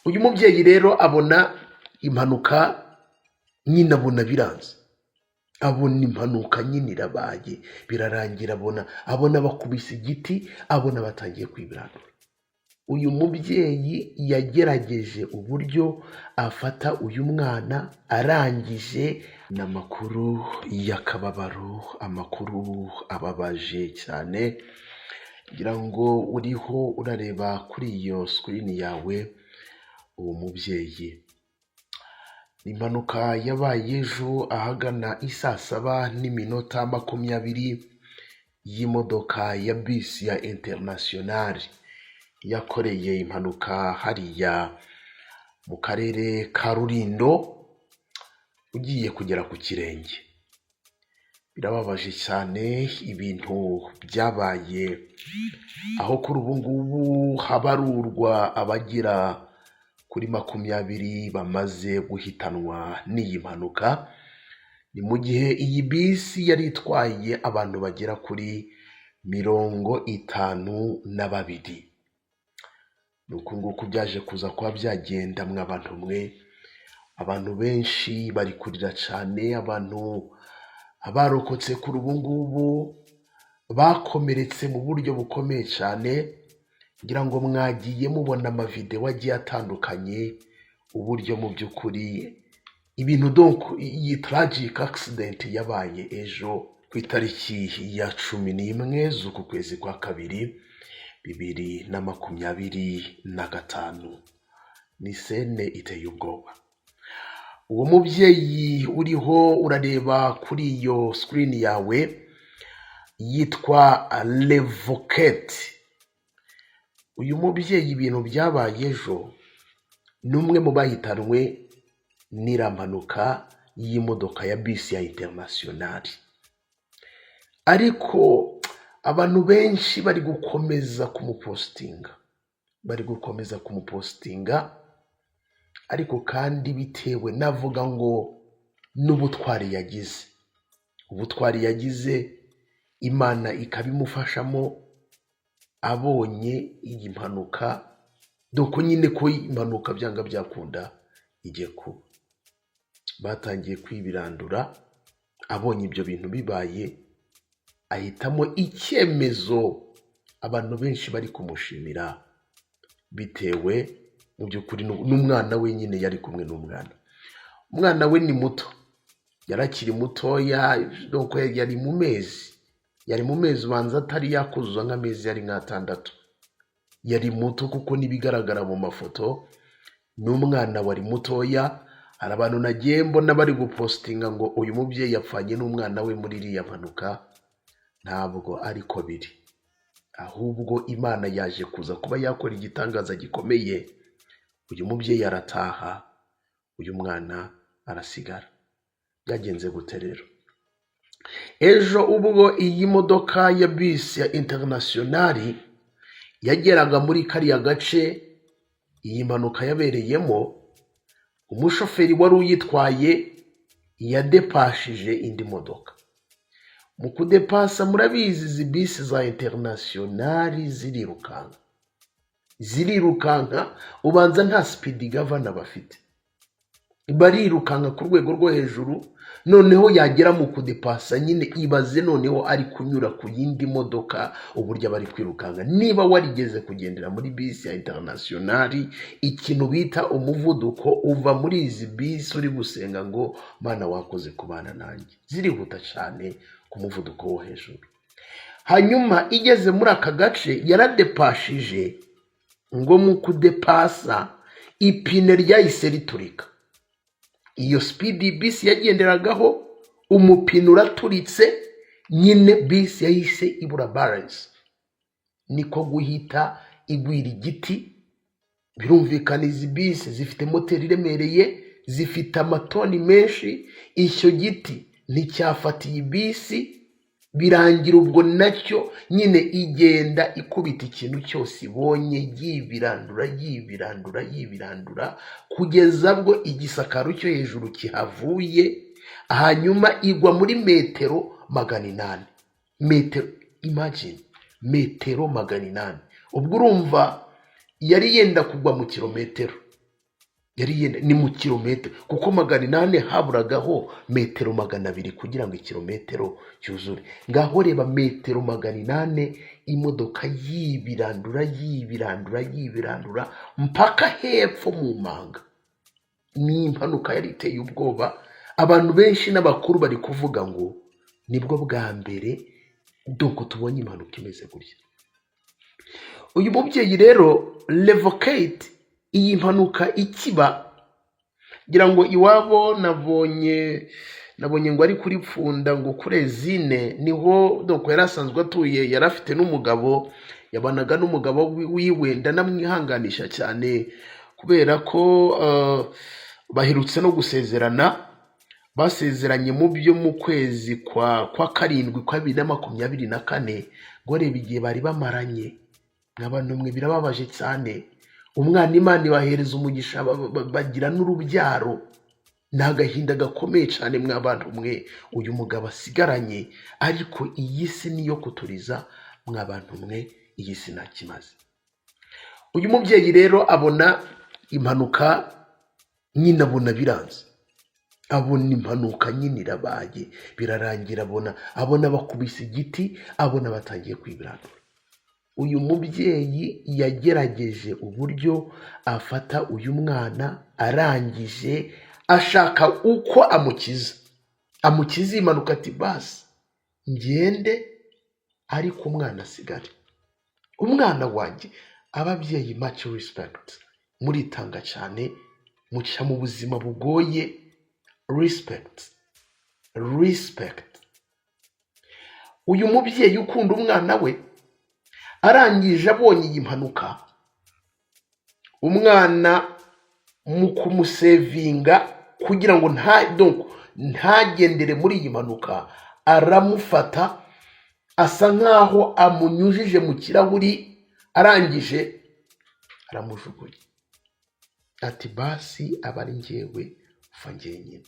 Uyu mubyeyi rero abona impanuka nyine, abona biranze, abona impanuka nyine irabaye, birarangira, abona bakubise igiti, abona batangiye kwibirandura. Uyu mubyeyi yagerageje uburyo afata uyu mwana arangije. Ni amakuru y'akababaro, amakuru ababaje cyane. Ngira ngo uriho urareba kuri iyo screen yawe uwo mubyeyi. Impanuka yabaye ejo ahagana i 7:20 y'imodoka ya bisi ya International yakoreye impanuka hariya mu karere ka Rulindo, ugiye kugera ku Kirenge. Birababaje cyane ibintu byabaye, aho kuri ubu ngubu habarurwa abagera kuri 20 bamaze guhitanwa n'iyi mpanuka. Ni mu gihe iyi bisi yari itwaye abantu bagera kuri 52. Ni uku nguku byaje kuza kuba byagenda. Mwa bantu mwe, abantu benshi bari kurira cyane, abantu abarokotse kuri ubu ngubu bakomeretse mu buryo bukomeye cyane. Ngira ngo mwagiye mubona amavidewo agiye atandukanye, uburyo mu by'ukuri ibintu, donc iyi tragic accident yabaye ejo ku itariki ya 11 z'uku kwezi kwa kabiri 2025. Ni scène iteye ubwoba. Uwo mubyeyi uriho urareba kuri iyo screen yawe yitwa Revoketi. Uyu mubyeyi, ibintu byabaye ejo, ni umwe mu bahitanwe n'iriya mpanuka y'imodoka ya bisi ya International. Ariko abantu benshi bari gukomeza kumupositinga, bari gukomeza kumupositinga, ariko kandi bitewe navuga ngo n'ubutwari yagize, ubutwari yagize, Imana ikabimufashamo. Abonye iyi mpanuka, dore nyine ko impanuka byanga byakunda igiye kuba, batangiye kwibirandura. Abonye ibyo bintu bibaye, ahitamo icyemezo abantu benshi bari kumushimira, bitewe mu by'ukuri n'umwana we nyine. Yari kumwe n'umwana, umwana we ni muto, yari akiri mutoya, donc yari mu mezi, ubanza atari yakuzuza nk'amezi, yari nk'atandatu. Yari muto kuko n'ibigaragara mu mafoto ni umwana wari mutoya. Hari abantu nagiye mbona bari gupositinga ngo uyu mubyeyi yapfanye n'umwana we muri iriya mpanuka. Ntabwo ariko biri, ahubwo Imana yaje kuza kuba yakora igitangaza gikomeye, uyu mubyeyi arataha, uyu mwana arasigara. Byagenze gute rero? Ejo ubwo iyi modoka ya bisi ya International yageraga muri kariya gace iyi mpanuka yabereyemo, umushoferi wari uyitwaye yadepashije indi modoka. Mu kudepasa, murabizi izi bisi za International zirirukanka, zirirukanka, ubanza nta speed governor bafite, barirukanka ku rwego rwo hejuru. Noneho yagera mu kudepasa nyine, ibaze noneho ari kunyura ku yindi modoka, uburyo aba ari kwirukanka. Niba warigeze kugendera muri bisi ya International, ikintu bita umuvuduko uva muri izi bisi, uri gusenga ngo "Mana, wakoze kubana nanjye". Zirihuta cyane ku muvuduko wo hejuru. Hanyuma igeze muri aka gace yaradepashije, ngo mu kudepasa ipine ryahise riturika. Iyo speed bisi yagenderagaho, umupine uraturitse nyine, bisi yahise ibura balance, niko guhita igwira igiti. Birumvikana, izi bisi zifite moteri iremereye, zifite amatoni menshi. Icyo giti nticyafata iyi bisi, birangira ubwo nacyo nyine igenda ikubita ikintu cyose ibonye, yibirandura, yibirandura, yibirandura, kugeza bwo igisakaro cyo hejuru kihavuye. Hanyuma igwa muri metero 800, metero, imagine, metero 800. Ubwo urumva yari yenda kugwa mu kilometero. Yari yenda ni mu kilometero, kuko 800 haburagaho metero 200 kugira ngo ikilometero cyuzure. Ngaho reba metero 800, imodoka yibirandura, yibirandura, yibirandura mpaka hepfo mu manga. Ni impanuka yari iteye ubwoba. Abantu benshi n'abakuru bari kuvuga ngo nibwo bwa mbere doko tubonye impanuka imeze gutya. Uyu mubyeyi rero Revocate, iyi mpanuka ikiba, ngira ngo iwabo nabonye ngo ari kuri Pfunda, ngo kuri Ezine niho doko yari asanzwe atuye. Yari afite n'umugabo, yabanaga n'umugabo wiwe. Ndanamwihanganisha cyane kubera ko baherutse no gusezerana. Basezeranye mu byo mu kwezi kwa karindwi kwa 2024. Ngo reba igihe bari bamaranye abantu mwe, birababaje cyane. Umwana Imana ibahereza umugisha, bagira n'urubyaro. Ni agahinda gakomeye cyane mw'abantu mwe uyu mugabo asigaranye. Ariko iyi si niyo kuturiza mw'abantu mwe, iyi si ntakimaze. Uyu mubyeyi rero abona impanuka nyine, abona biranze, abona impanuka nyine irabaye, birarangira, abona bakubise igiti, abona batangiye kwibirandura. Uyu mubyeyi yagerageje uburyo afata uyu mwana, arangije ashaka uko amukiza iyi mpanuka, ati: "Basi ngende ariko umwana asigare, umwana wanjye." Ababyeyi, much respect, muritanga cyane, muca mu buzima bugoye. Respect, respect. Uyu mubyeyi ukunda umwana we, arangije abonye iyi mpanuka, umwana mu kumusevinga kugira ngo nta donc ntagendere muri iyi mpanuka, aramufata asa nkaho amunyujije mu kirahuri, arangije aramujugunya, ati: "Basi aba ari njyewe upfa njyenyine."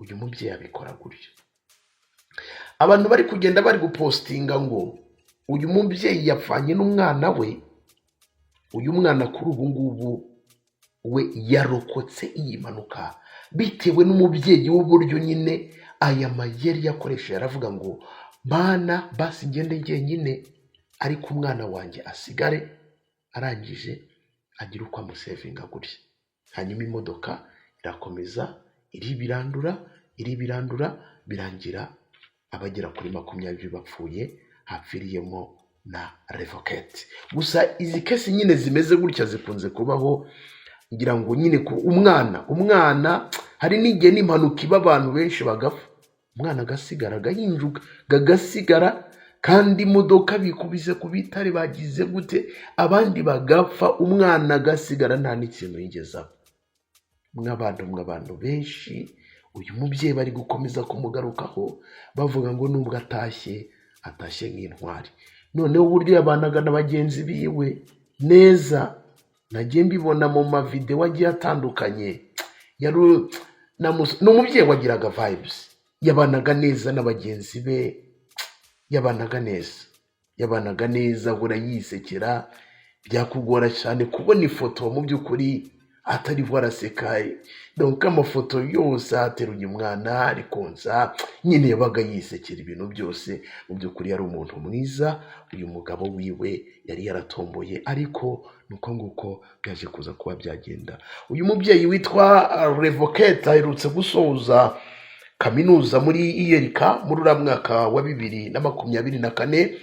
Uyu mubyeyi abikora gutyo. Abantu bari kugenda bari gupostinga ngo uyu mubyeyi yapfanye n'umwana we. Uyu mwana kuri ubu ngubu we yarokotse iyi mpanuka bitewe n'umubyeyi w'uburyo nyine aya mayeri yakoresheje. Aravuga ngo: "Mana, basi ngende njyenyine ariko umwana wanjye asigare." Arangije agira uko amusevinga gutya, hanyuma imodoka irakomeza iribirandura, iribirandura, birangira abagera kuri 20 bapfuye, hapfiriyemo na Revocate. Gusa izi case nyine zimeze gutya zikunze kubaho. Ngira ngo nyine ku umwana hari n'igihe n'impanuka iba abantu benshi bagapfa, umwana agasigara, agahinjuka kagasigara, kandi imodoka bikubise ku bitare, bagize gute, abandi bagapfa, umwana agasigara nta n'ikintu yigeze aba. Mw'abantu benshi, uyu mubyeyi bari gukomeza kumugarukaho, bavuga ngo nubwo atashye, atashye nk'intwari. Noneho uburyo yabanaga na bagenzi biwe neza, nagiye mbibona mu mavidewo agiye atandukanye. Yari ni umubyeyi wagiraga vibes, yabanaga neza na bagenzi be, yabanaga neza, yabanaga neza, ahora yisekera. Byakugora cyane kubona ifoto mu by'ukuri atariho araseka. Donc amafoto yose ateruye umwana, ari konsa, nyine yabaga yisekera ibintu byose. Mu by'ukuri yari umuntu mwiza. Uyu mugabo wiwe yari yaratomboye, ariko ni uko nguko byaje kuza kuba byagenda. Uyu mubyeyi witwa Revocate aherutse gusoza kaminuza muri ULK muri uriya mwaka wa 2024.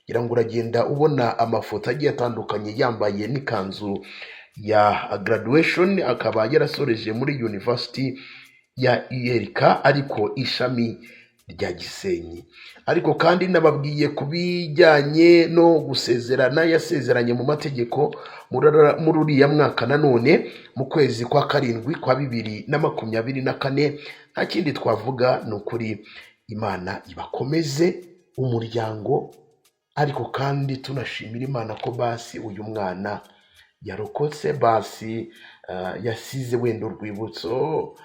Ngira ngo uragenda ubona amafoto agiye atandukanye yambaye n'ikanzu ya graduation, akaba yarasoreje muri University ya ULK ariko ishami rya Gisenyi. Ariko kandi nababwiye ku bijyanye no gusezerana, yasezeranye mu mategeko muri uriya mwaka nanone mu kwezi kwa karindwi kwa 2024. Nta kindi twavuga, ni ukuri Imana ibakomeze umuryango, ariko kandi tunashimira Imana ko basi uyu mwana yarokotse, basi yasize wenda urwibutso.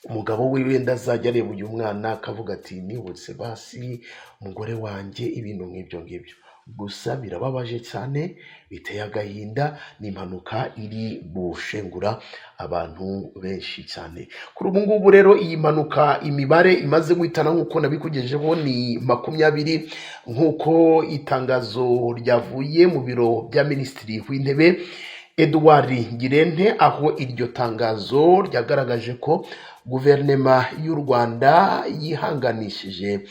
Umugabo we wenda azajya areba uyu mwana akavuga ati: "Nibutse basi umugore wanjye," ibintu nk'ibyo ngibyo. Gusa birababaje cyane, biteye agahinda, ni impanuka iri gushengura abantu benshi cyane. Kuri ubu ngubu rero iyi mpanuka, imibare imaze guhitana nk'uko nabikugejeho ni 20, nk'uko itangazo ryavuye mu biro bya Minisitiri w'Intebe Edouard Ngirente, aho iryo tangazo ryagaragaje ko guverinoma y'u Rwanda yihanganishije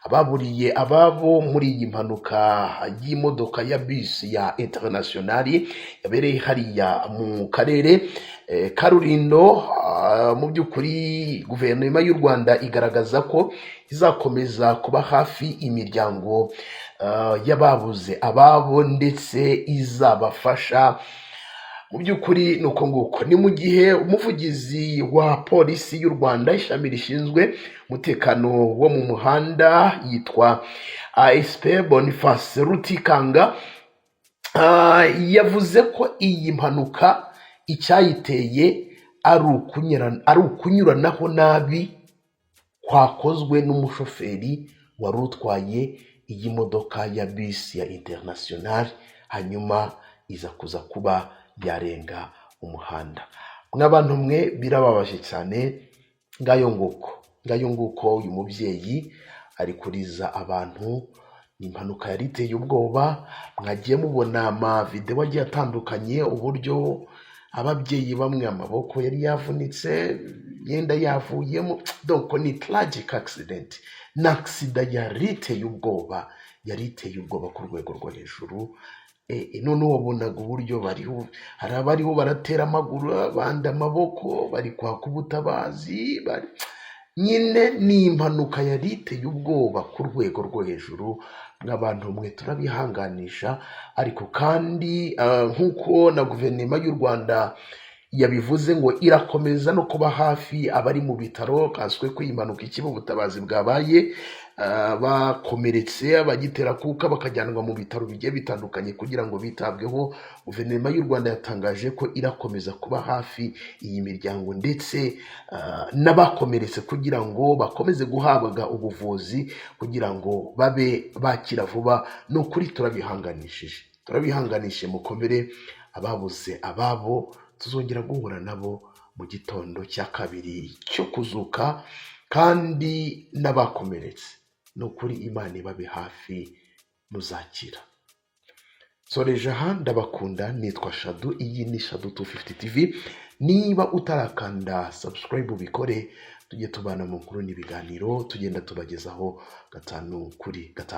ababuriye ababo muri iyi mpanuka y'imodoka ya bisi ya International yabereye hariya mu karere ka Rulindo. Mu by'ukuri guverinoma y'u Rwanda igaragaza ko izakomeza kuba hafi imiryango y'ababuze ababo, ndetse izabafasha. Mu by'ukuri ni uko nguko. Ni mu gihe umuvugizi wa polisi y'u Rwanda, ishami rishinzwe umutekano wo mu muhanda, yitwa ASP Boniface Rutikanga, yavuze ko iyi mpanuka icyayiteye ari ukunyuranaho nabi kwakozwe n'umushoferi wari utwaye iyi modoka ya bisi ya International, hanyuma iza kuza kuba yarenga umuhanda. Mw'abantu mwe, birababaje cyane. Ngayo nguko, ngayo nguko, uyu mubyeyi ari kuriza abantu. Ni impanuka yari iteye ubwoba. Mwagiye mubona amavidewo agiye atandukanye, uburyo ababyeyi bamwe amaboko yari yavunitse, imyenda yavuyemo. Donc ni tragic accident, ni accident yari iteye ubwoba, yari iteye ubwoba ku rwego rwo hejuru. Noneho wabonaga uburyo bariho, hari abariho baratera amaguru, abandi amaboko, bari kwaka ubutabazi bari nyine. Ni impanuka yari iteye ubwoba ku rwego rwo hejuru. Mw'abantu mwe, turabihanganisha, ariko kandi nk'uko na guverinoma y'u Rwanda yabivuze ngo irakomeza no kuba hafi abari mu bitaro, kaswe ko iyi mpanuka ikiba ubutabazi bwabaye, bakomeretse, abagitera kuka bakajyanwa mu bitaro bigiye bitandukanye kugira ngo bitabweho. Guverinoma y'u Rwanda yatangaje ko irakomeza kuba hafi iyi miryango, ndetse n'abakomeretse kugira ngo bakomeze guhabwa ubuvuzi kugira ngo babe bakira vuba. Ni ukuri turabihanganishije, turabihanganishije, mukomere ababuze ababo. Tuzongera guhura nabo mu gitondo cya kabiri cyo kuzuka. Kandi n'abakomeretse, ni ukuri Imana ibabe hafi, muzakira. Soreje aha, ndabakunda, nitwa Shadu, iyi ni Shadu 250 TV. Niba utarakanda subscribe ubikore, tujye tubana mu nkuru n'ibiganiro tugenda tubagezaho gatanu kuri gatanu.